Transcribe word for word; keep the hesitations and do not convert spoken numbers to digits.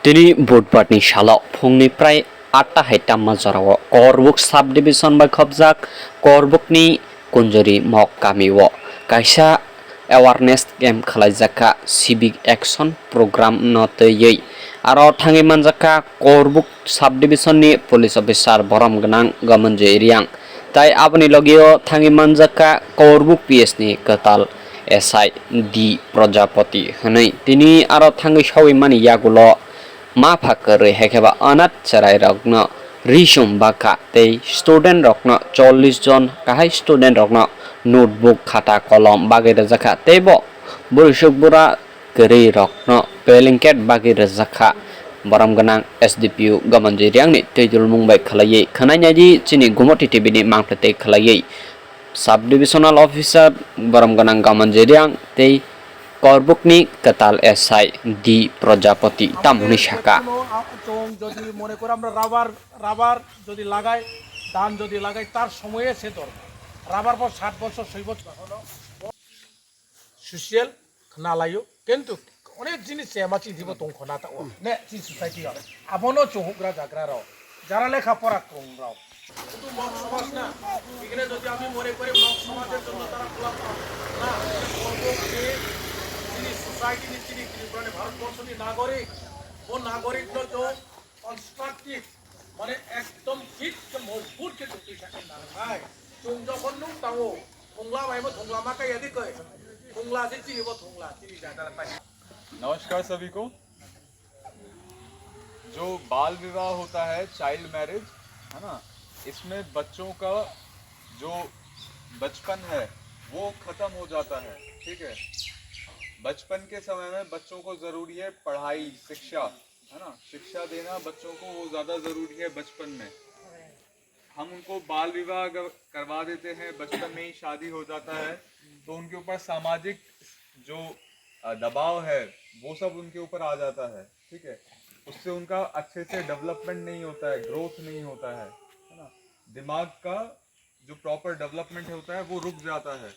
Tini Budbarni salo phungni prai atta hai tamma jorao Korbuk subdivision bai khopjak Korbukni Kunjori Mok kamio kaisa awareness camp khwlaijakha civic action program no twiwi. Aro thangwi manjakha Korbuk subdivision ni police officer borom gwnang Gamanjoi Riang tai aboni logio thangwi manjakha Korbuk P S ni kwtal S I D Projapati hwnwi. Tini aro thangwi sawi mani yagulo mapha kwrwi hai khe ba anath chwrairokno ri chum bakha tei student rokno chollish jon kahai student rokno notebook, khata, kolom bagwi rwjakha tei bo bwrwisuk bura kwrwi rokno blanket bagwi rwjakha. Borom gwnang S D P O Gamanjoi Riangni twi dulmung bai khwlaiwi khwnai naidi chini Gumoti T V ni mangpli tei khwlaiwi Sub Divisional Officer borom gwnang Gamanjoi Riang tei Korbukni kwtal S I D Projapati tamhwnwi saka. কোনো আ-, চোং যদি মনে করে আমরা rubber, rubber যদি লাগাই, ধান যদি লাগাই, তার সময়ে সে দরকার। রাবার পর সাত বছর, ছয় বছর এখনো সোশ্যাল না লাইও, কিন্তু অনেক জিনিস সে আমার চিন্তিত তংখনা তা ও নে চিজ সোসাইটি হয়। আবনো চৌহুকরা জাগরা রাও, যারা লেখাপড়া কম রাও, শুধু মগ সমাজ না, এখানে যদি আমি মনে করি মগ সমাজের জন্য তারা খোলা পথ না, এটা করবো আমি, যিনি সোসাইটি, যিনি ত্রিপুরা, ভারতবর্ষ, যিনি নাগরিক, ও নাগরিক তো কনস্ট্রাকটিভ, মানে একদম ঠিক যে মজবুত যে যুক্তি থাকে না ভাই। তুমি যখন নুন তাও, থংলা ভাই, থংলা মাকা ইয়াদি কয়, থংলা যে চিনিব, থংলা, চিনি জায়গা পাই। नमस्कार सभी को। जो बाल विवाह होता है, चाइल्ड मैरिज, है ना, इसमें बच्चों का जो बचपन है, वो खत्म हो जाता है। ठीक है, बचपन के समय में बच्चों को जरूरी है पढ़ाई, शिक्षा, है ना, शिक्षा देना बच्चों को, वो ज्यादा जरूरी है बचपन में। हम उनको बाल विवाह अगर करवा देते हैं, बचपन में ही शादी हो जाता है, तो उनके ऊपर सामाजिक जो अ, दबाव है, वो सब उनके ऊपर आ जाता है। ठीक है, उससे उनका अच्छे से डेवलपमेंट नहीं होता है, ग्रोथ नहीं होता है, है ना। दिमाग का जो प्रॉपर डेवलपमेंट होता है, वो रुक जाता है।